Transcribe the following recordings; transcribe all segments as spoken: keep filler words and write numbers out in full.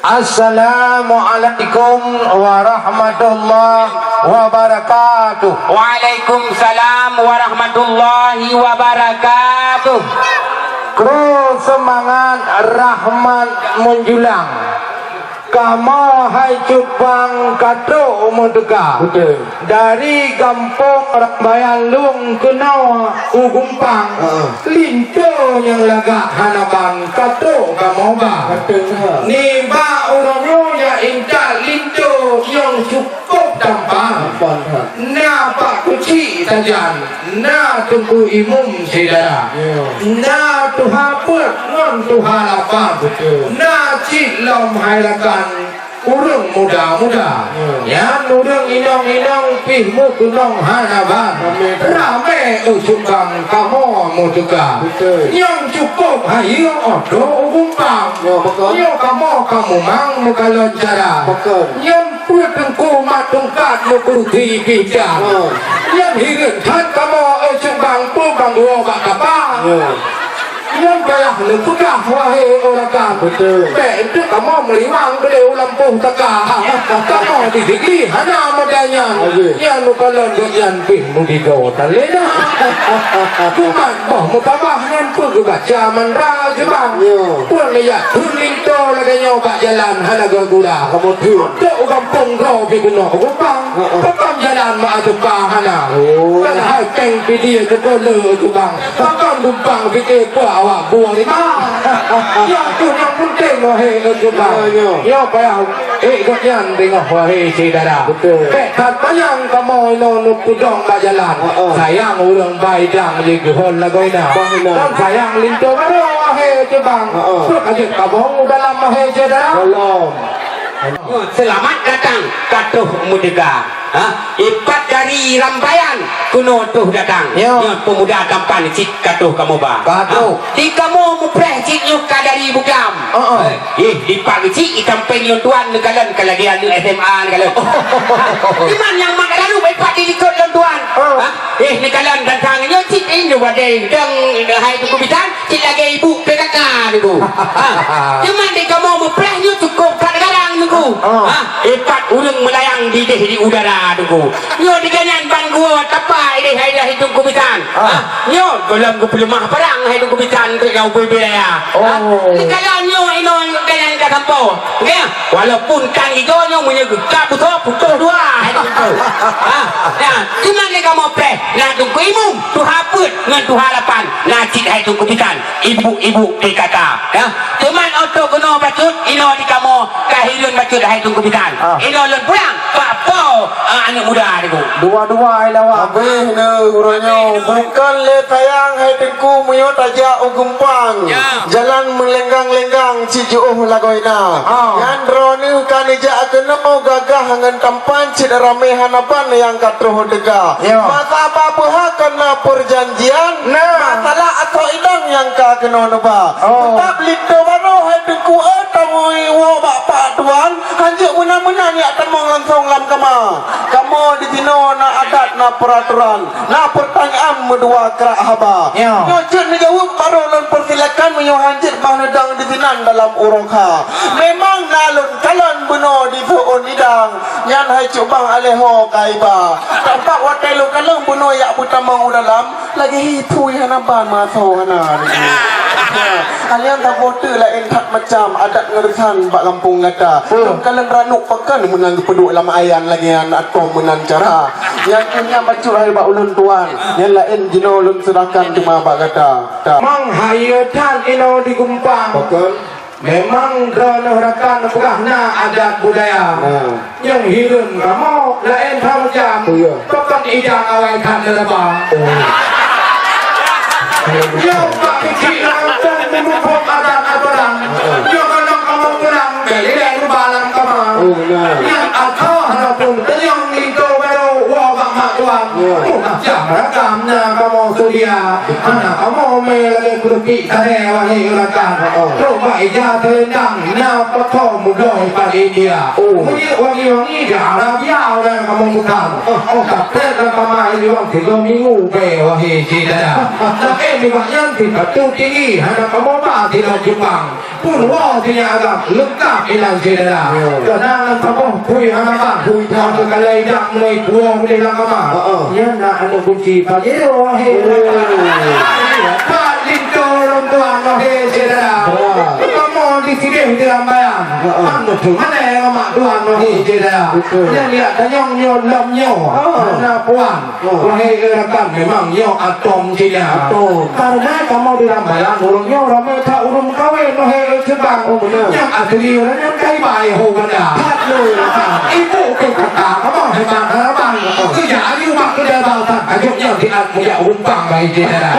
Assalamualaikum warahmatullahi wabarakatuh. Waalaikumsalam warahmatullahi wabarakatuh. Kru seumangat rahmat meujulang. Kamoe hai cut bang ka trok meuteuka. Beutôi. Dari gampông Rambayan lôn keunoe u Gumpang. Heeh. Linto nyang lagak hana ban ka trok kamoe ba. Beutôi, ha. Nibak uroe nyoe nyang intat linto nyang cukôp tampan. Tampan, ha. Na Pak Kuchik sajan. Na Teungku Imum syedara. Ya. Na tuha peuet ngon tuha lapang. Betul. Na cit lom hai rakan ureueng muda-muda. Ya. Nyan ureueng inong-inong pih meukeunong hana ban. Ramé. Ramé u Subang kamoe meuteuka. Betul. Nyang cukôp hayeue oto u Gumpang. Ya, betul. Nyoe kamoe ka mumang meukalon cara. Betul. Nyan Peue teungku mat tungkat meukurusi pih dan. Hmm. Nyang hireuen that kamoe, eh, cut bang, peue bang geuwoe bak kapa. Hmm. Nyang payah neupeugah, wahé ureueng rakan. Betul. Bèk eunteuk kamoe meuriwang keudéh u lampôh taka. Kamoe di sigi hana modai nyan. Aduh. Nyang neukalon gobnyan pih meugigoe tan lé dah. Kumat boh meutabah nyan peue geubaca mandra cut bang. Ya. Peue neujak thôn linto lagèe nyoe bak jalan hana gura-gura. Kamoe thôn. Trok u gampông droe pih keunoe u Gumpang. Heeh. Pakon jalan meu'ah teumpat hana. Oh. Padahai péng pidie teuka le u Gumpang. Pakon Gumpang pike peue awak buah rima. Nyang tu nyang penting wahé u Gumpang. Ya, ya. Nyoe payah ék gobnyan deungoe wahé syedara. Betul. Bèk that manyang kamoe inoe neupeudong bak jalan. Heeh. Sayang ureueng ba idang jih geuhon lagoina. Bah ina. Dan sayang linto baroe wahé u Gumpang. Heeh. Peue ka jeuet kabong u dalam wahé syedara? Belum. Seulamat datang ka troh meuteuka. Ha? Ipat dari Rambayan keunoe troh datang. Ya. Nyoe peumuda tampan cit ka troh kamoe ba. Ka troh. Ha? Di kamoe mupreh cit nyoe ka dari Bukam. Heeh. Eh, di Pak Geuchik itam péng nyoe tuan neukalon ka lagèe aneuk S M A neukalon. Iman nyang mak lalu ipat di likot lôn tuan. Oh. Ha? Eh, neukalon tantang nyoe cit, eh, nyoe wadai dong, hai Teungku Bisan. Cit lagèe ibu P K K niku. Ha. Cuman di kamoe mupreh nyoe cukôp that garang niku. Ah. Ha. Ipat ureueng meulayang di déh di udara niku. Nyoe di ganyan ban geuwoe tapa idéh hai Teungku Bisan. Ah. Ha. Nyoe gohlom geupeuleumah parang hai Teungku Bisan keu nyang ubé-ubé raya. Ha. Oh. Di kala nyoe inoe ganyan ka sampoe. Nggih. Walaupun tan igoe nyoe meunyoe geukab beusoe putôh dua hai Teungku. Ha. Ha. Cuman di kamoe preh na Teungku Imum, tuha peuet ngon tuha lapan. Na cit hai Teungku Bisan. Ibu-ibu P K K, ya. Teuma oto keunoe bacut, inoe di kamoe, ka hireuen bacut hai Teungku Bisan. Ah. Inoe lôn pulang, bak po, ah, aneuk muda niku. Dua-dua ai lawak. Habéh neuh uroe nyoe, bukon lé sayang hai Teungku meunyoe tajak u Gumpang. Ya. Jalan meulenggang-lenggang cit jiôh lagoina. Ah. Nyan droeneuh ka neujak keunoe gagah ngon tampan cit ramé hana ban nyang ka troh teuka. Ya. Masa babeuha kon na peurjanjian. Nah. Masalah asoe idang nyang ka keunoe neuba. Oh. Teutap linto baroe hai Teungku, eh, tamui woe bak Pak Tuan, hanjeuet meunan-meunan jak tamong langsong lam kama. Kamoe di sinoe na adat, na peuratoran, na peurtanyaan meudua krak haba. Ya. Nyoe jeuet neujaweueb baroe lôn peusilakan meunyoe hanjeuet bah neudong di sinan dalam uroe kha. Memang na lôn kalon bunoe di Soeon Idang. Nyan hai cubang alèh ho ka iba. Tampak watèe lôn kalon bunoe jak beutamong u dalam, lagèe hi phui hana ban meuasoe hana. Alèh saboh teuk laén that macam adat ngeureusan bak gampông gata. Lôn kalon ranub pakon meunan geupeuduek lam ayan lagèe nyan atau meunan cara. Nyan keuh nyan bacut hai bak ulôn tuan. Nyan laén jinoe lôn seurahkan teuma bak gata. Ta. Mang hayeue that inoe di Gumpang. Pakon? Memang droeneuh rakan peugah na adat budaya. Nah. Nyang hireuen kamoe laén that macam. Oh, iya. Pakon idang awai that neuraba. Oh. Nyoe bak keuchik langsong meumuphom adat atoran. Heeh. Nyoe keunoe kamoe pulang dari lé ruba lam kama. Oh, nah. Nyang asoe hana pun teunyong linto baroe woe bak mak tuan. Iya. Oh, macam ragam na kamoe seudia. Hana kamoe mé lagèe keureutik sadée wahé rakan. Oh. Trok bak ija seulendang na peutoe mudoi bak India. Oh. Meunyoe wangi-wangi di Arabia udah kamoe bukang. Oh. Oh, tapi dah kamai liwang tiga minggu be wahé syedara. Tapi di mak nyan di Batu Tinggi hana kamoe ba di Jepang. Pun woe sinyak agam, leungkap inan syedara. Ya. Keunan lam saboh pui hana ban. Pui hana ban. Keukalai dak mulai tuwoe udeh lam kama. Ha, ha. Nyan na aneuk kunci Pajero, wahé. Oh. Pat linto lôn tuan, wahé syedara. Berat. Kamoe di sideh di Rambayan. Ha, ha. Anu tu, mana yang mak tuan, wahé syedara? Betul. Nyan lihat tanyong nyoe lom nyoe. Ha. Hana puan. Oh. Wahé rakan, memang nyoe atong Cina. Atong. Karena kamoe di Rambayan, ureueng nyoe ramé that ureueng meukawen, wahé Cebang. Oh, benar. Nyang asli ureueng nyan kai bai ho ganda. That lôi rakan. Ibu ke kata, kamoe hebat harapan. Oh. Kerja hari umat kedai bangsa, ajuk nyoe siat mujak umpang bai Cina.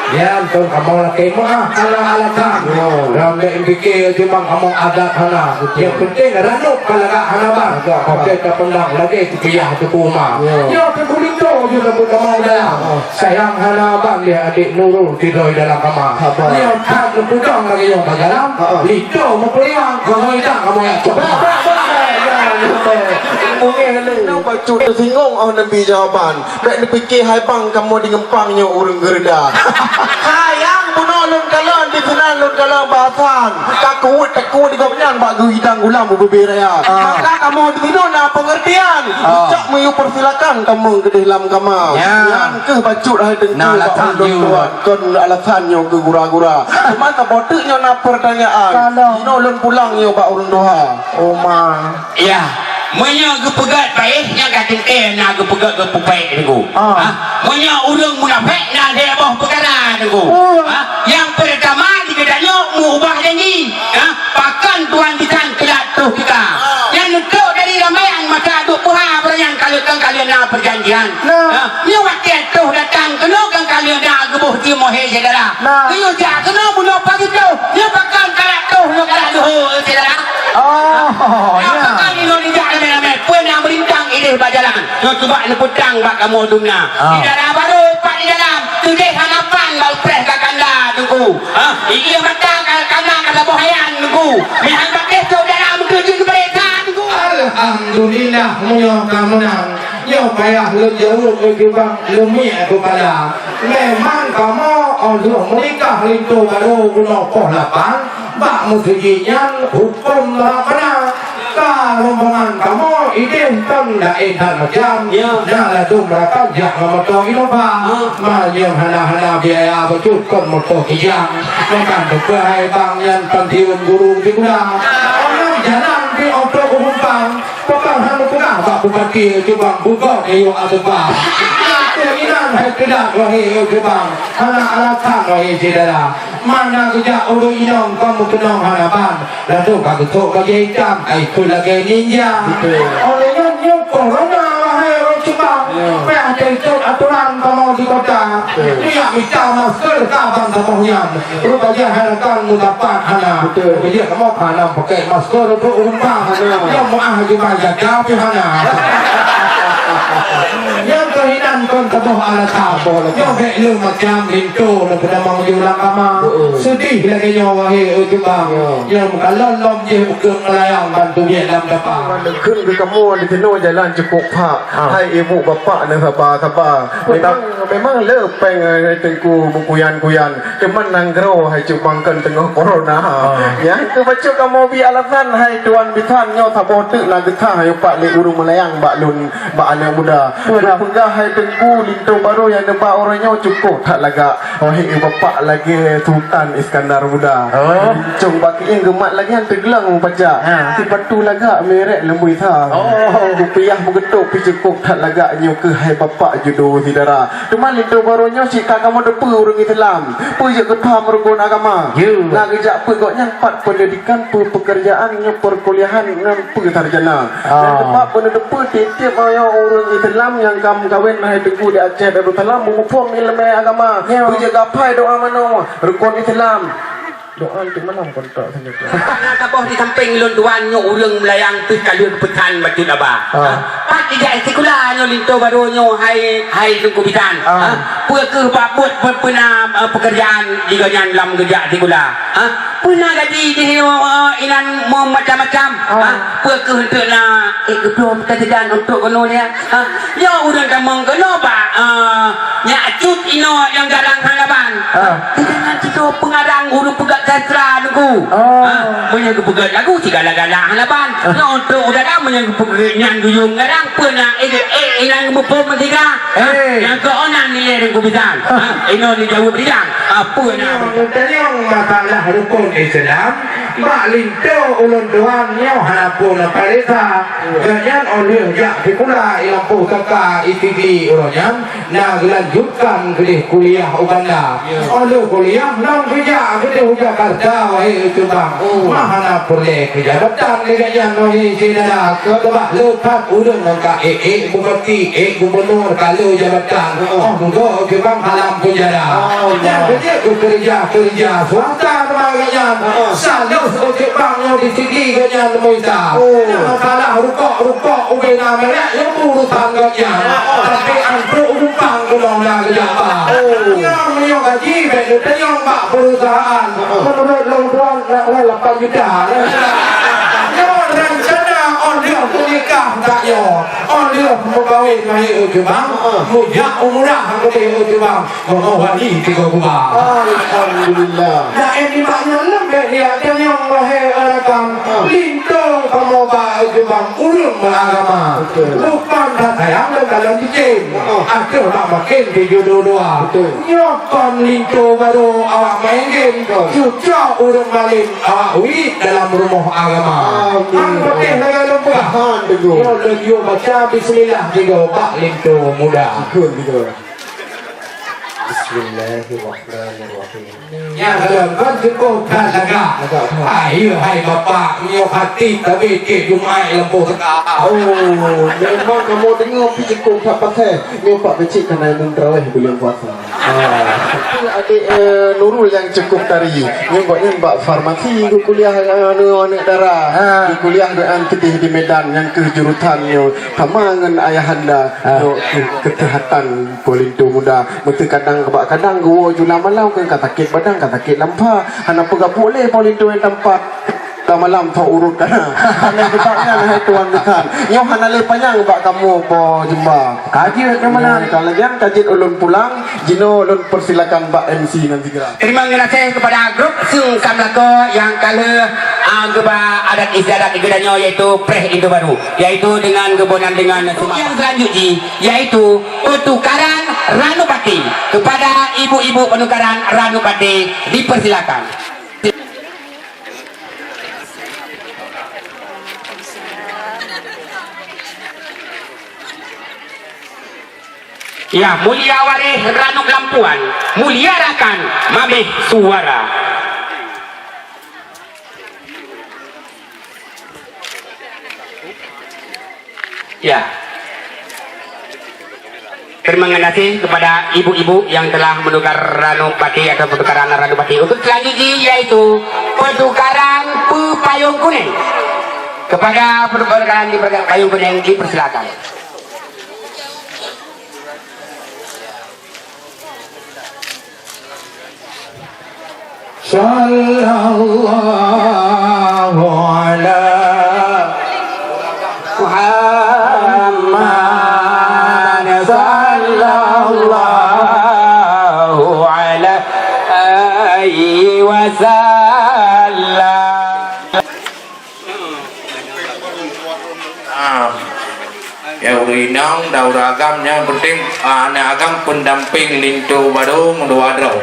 Nyan tu kamoe lakée meuah, salah alasan. Oh. Ramé pikir Cebang kamoe adat hana. Betul. Nyang penting ranup ka lagak hana ban. Betul. Oke, ka pandang lagée Piyah teupeu uma. Ya. Nyoe teuku linto ju teuku kama u dalam. Oh. Sayang hana ban lé adék Nurul tidoi dalam kama. Haba. Nyoe that neupeudong lagée nyoe bagalam. Ha, ha. Linto meupeuliwang keuhai dang kamoe jak cok. Bah, bah, bah, bah, ya, ya, ya. Mungkin lé. Nyoe bacut teusingong oh neubi jawaban. Bèk neupike hai bang kamoe di Geumpang nyoe ureueng geureuda. Sayang bunoe lôn kalon di sinan lôn kalon bahasan. Ka kuweuet takue di gobnyan bak geuidang gulam u bubé raya. Ah. Maka kamoe di sinoe na pengertian. Ah. Ucok meuyue persilakan kamoe keudeh lam kama. Ya. Nyan keuh bacut hai teungku. Nah, bak alasan ulôn nyoe. Tuan. Kon alasan nyoe keu gura-gura. Cuma saboh teuk nyoe na pertanyaan. Kalau. Sinoe lôn pulang nyoe bak ureueng tuha. Oma. Ya. Meunyoe geupeugét paih, nyan ka teuntée na geupeugét geupeupaih teungku. Ah. Ha? Meunyoe ureueng munafék na lhée boh peukara teungku. Oh. Ha? Nyang peurtama di geutanyoe meuubah janji. Ha? Pakon tuan bisan teulat troh teuka. Nyang neutôk dari ramaian masa duek peuha barang nyan ka lheueh kan ka lheueh na peujanjian. Nah. Ha? Nyoe watée troh datang keunoe kan ka lheueh na geuboh timoh he syedara. Nah. Nyoe jak keunoe bunoe pagi troh. Nyoe pakon ka lheueh troh nyoe ka lheueh syedara. Oh, ya. Pakon nyoe dijak ramai-ramai. Peue na meurintang idéh bak jalan. Nyoe cuba neupeutang bak kamoe dum na. Ah. Di dara barô pat di dalam. Tudeh hana pan bak preh ka kanda teungku. Ha? Ié mata ka kana ka saboh hayan teungku. Mihan batéh saudara meukeujeuet barita teungku. Alhamdulillah meunyoe ka meunang. Nyoe payah lôn jaweueb keu bang leumiek keupada. Memang kamoe óh lheueh meunikah linto barô bunoe poh lapan, bak meuseujid nyan hukôm rabbana. Ka rombongan kamoe idéh kon laén that macam. Ya. Na ladôm rakan jak ngon moto Innova. Ha. Manyang hana-hana biaya bacut kon moto Kijang. Makan teupeue hai bang nyan pantiun guru sikula. Orang jalan di oto umpang. Tukang han peugah bak bupati Jombang bugok nyoe ateueh ba. Nyan keuh inan hai teulat wahé Jombang. Hana alasan wahé syedara. Mana geujak ureueng inong kon meukeunong hana ban. Langsung ka geusok bajée itam, ai keu lagée ninja. Betul. Oleh nyan nyoe corona wahé ureueng Jombang. Ya. Payah teutot aturan kamoe di kota. Betul. Nyoe jak mita masker ka ban saboh nyan. Rupajih hai rakan meudapat hana. Betul. Rupajih kamoe ka hana pakai masker untuk umpang. Hana. Nyang meuah jumah jaga pih hana. Nyang keuhinan kon saboh alasan. Saboh alasan. Nyoe bèk lé macam linto dan peudamong di ulang kama. Betul. Sedih lagèe nyoe wahé, eh, Jubang. Ya. Nyang meukalon lom jih ukeue meulayang bantu biet lam dapa. Kheun keu kamoe di sinoe jalan cukup phak. Ha. Hai ibu bapak neuh saba-saba. Memang, memang le péng, eh, Teungku meukuyan-kuyan. Teuma nanggroe hai Cubang kon teungoh corona. Ah. Nyan keuh bacut kamoe bi alasan hai tuan bisan nyoe saboh teuk na geusah hai upat lé ureueng meulayang bak lôn bak aneuk muda. Betul. Peugah hai Teungku linto barô nyang neuba uroe nyoe cukôp that lagak. Wahé bapak lagèe Sultan Iskandar Muda. Oh. Cong bak kieng geumat lagèe nyan teugleng pacak. Ha. Sipatu lagak merek leumbui sa. Oh. Rupiah meugeutôp pi cukôp that lagak nyoe keuh hai bapak judo syedara. Teuma linto barô nyoe cit ka kamoe teupeue ureueng Islam, peue jeuet geupham rukon agama. Ya. Na geujak peue gobnyan pat peundidikan, peue peukeurjaan, nyoe peukuliahan ngon peue sarjana. Ah. Dan teuma peue neuteupeue tiep-tiep nyoe ureueng Islam nyang ka meukawen hai Teungku di Aceh Darussalam meumuphom ileumèe agama. Ya. Peue jeuet geuhafai doa manoe rukon Islam. Doa untuk malam kontrak saja tu. Karena saboh di sampéng lôn tuan nyoe ureueng meulayang pih ka lheueh geupeusan bacut haba. Ah. Ha? Pat ijak sikula nyoe linto barô nyoe hai, hai Teungku bisan. Ah. Ha? Peue keuh bak buet pe-, peuna, eh, peukeurjaan di gobnyan lam geujak sikula. Ha? Peue na gaji jih, eh, inan meumacam-macam. Ah. Ha? Peue keuh enteuk na, eh, geudong teudeungan untuk keunoe nyan? Ha? Nyoe ureueng tamong keunoe bak, eh, nyak cut inoe nyang galang hana ban. Ah. Teudeungan sigoe peungarang ureueng peugah sastra Teungku. Oh. Ha? Meunyoe geupeugah lagu sigala-gala hana ban. Ah. Nyoe untuk udara meunyoe geupeugah nyan geuyue ngarang peue na, eh, eh, inan geupeupom meusiga. Eh. Nyang keunan nilai Teungku bisan. Ah. Ha? Inoe dijaweueb rijang. Apa na? Nyang teunyong masalah rukon Islam, bak linto ulôn tuan nyoe hana pun paresa. Gobnyan óh lheueh jak sikula i lampôh teuka i Sigli uroe nyan, na geulanjutkan keudeh kuliah u Banda. Ya. Óh lheueh kuliah, lom geujak keudeh u Jakarta, wahé Teungku bang. Oh. Ma hana peureulèe keu jabatan lé gobnyan, wahé syedara. Keubah le that ureueng nyang ka ék-ék bupati, ék gubunur, ka le jabatan. Heeh. Óh mudo Teungku bang dalam penjara. Oh, ya. Nyan beujeuet keu keureuja-keureuja swasta teuma gobnyan. Heeh. Saleuh Teungku bang nyoe di Sigli gobnyan meuita. Oh. Nyang salah rukok-rukok ubé na merek, nyoe urusan gobnyan. Heeh. Tapi antuk gumpang keunoe na geujak ba. Oh. Nyoe meunyoe gaji bèk neutanyong bak perusahaan. Heeh. Menurut lôn tuan, nak lapan juta. Nyoe rencana óh lheueh meunikah tanyoe, óh lheueh meukawen, wahé Teungku bang, heeh, meujak umrah keudeh Teungku bang, ngon wali tiga buah. Alhamdulillah. Laén nibak nyan lom bèk liak tanyong, wahé rakan. Heeh. Linto kamoe bak Teungku bang ureueng meuagama. Betul. Bukan that sayang dan dalam cicém. Heeh. Ateueh bak makin dijodoh dua. Betul. Nyoe kon linto barô awak main game. Betul. Cucok ureueng malém awak uit dalam rumoh agama. Amin. Ang putih lagèe lumpur. Tahan, Teungku. Nyoe lôn yue baca bismillah tiga bak linto muda. Betul, betul. Bismillahirrahmanirrahim. Nyang lôn kon cukup that lagak. Lagak that. Hai, hai bapak, nyoe hati tapi tiep Jumaat lampôh teuka. Oh, memang kamoe deungoe pih cukup that pakai. Nyoe Pak Keuchik ka na imum tarawih buleuen puasa. Ah. Adék, eh, Nurul nyang cukup tari. Nyoe gobnyan bak farmasi geukuliah, eh, anu, aneuk dara. Ah. Geukuliah gobnyan keudeh di Medan, nyang keuh jurusan nyoe sama ngon ayahanda. Ah. Nyoe keu-, keuseuhatan po linto muda. Meuteukadang bak kadang geuwoe jula malam, keu ka sakét badan, ka sakét lampha. Hana peugabuk lé po linto nyang tampat. Ka malam tho urut kana. Hana sebab nyan, hai tuan bisan. Nyoe hana lé panyang bak kamoe po jeumba. Ka jeuet nyoe meunan. Ka lagèe nyan ka jeuet ulôn pulang, jinoe ulôn persilakan bak M C nan sigra. Terima kasih kepada grup Seungkam Lakoe nyang ka lheueh, ah, geuba adat istiadat geutanyoe, yaitu preh linto barô, yaitu dengan geubonan dengan seumah. Yang selanjut jih, yaitu pertukaran ranub baté. Kepada ibu-ibu penukaran ranub baté, dipersilakan. Ya, mulia waréh ranub lampuan, mulia rakan mamèh suara. Ya. Terima kasih kepada ibu-ibu yang telah menukar ranub baté atau pertukaran ranub baté. Untuk selanjutnya yaitu pertukaran payung kuning. Kepada pertukaran di payung kuning dipersilakan. Sallallahu ala Muhammad, sallallahu alaihi wasallam. Ah. Ya, ureueng inong dan ureueng agam nyan penting, ah, aneuk agam pendamping linto barô meudua droe.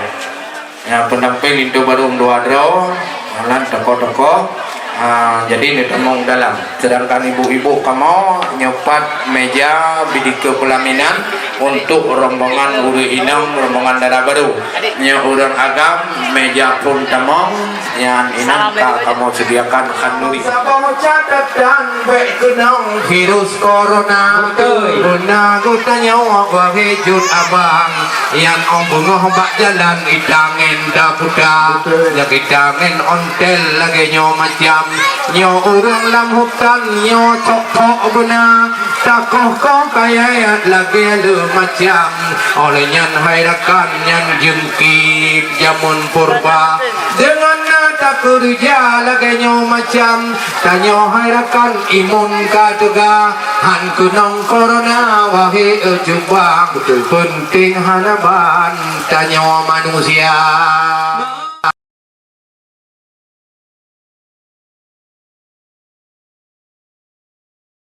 Ya, pendamping linto barô meudua droe, malam tokoh-tokoh, ah, jadi neutamong dalam. Sedangkan ibu-ibu kamoe nyoe pat meja bidikeu pelaminan untuk rombongan ureueng inong, rombongan dara barô. Nyoe ureueng agam meja phôn tamong, nyan inong ka kamoe sediakan khanduri. Saboh catatan bèk keunong virus corona. Beutôi. Beuna geutanyoe wahé jeuet abang, nyan 'oh beungoh bak jalan itangen taputa. Beutôi. Nyang itangen ontel lagèe nyoe macam, nyoe ureueng lam hutan nyoe cok-cok beuna. Takoh-koh kayèe lagèe le macam. Óh lheueh nyan hai rakan nyan jeungkit jameun purba. Deungon na Takeureuja lagèe nyoe macam, tanyoe hai rakan imun ka teuga, han keunong corona wahé e cuba, peunteng hana ban tanyoe manusia.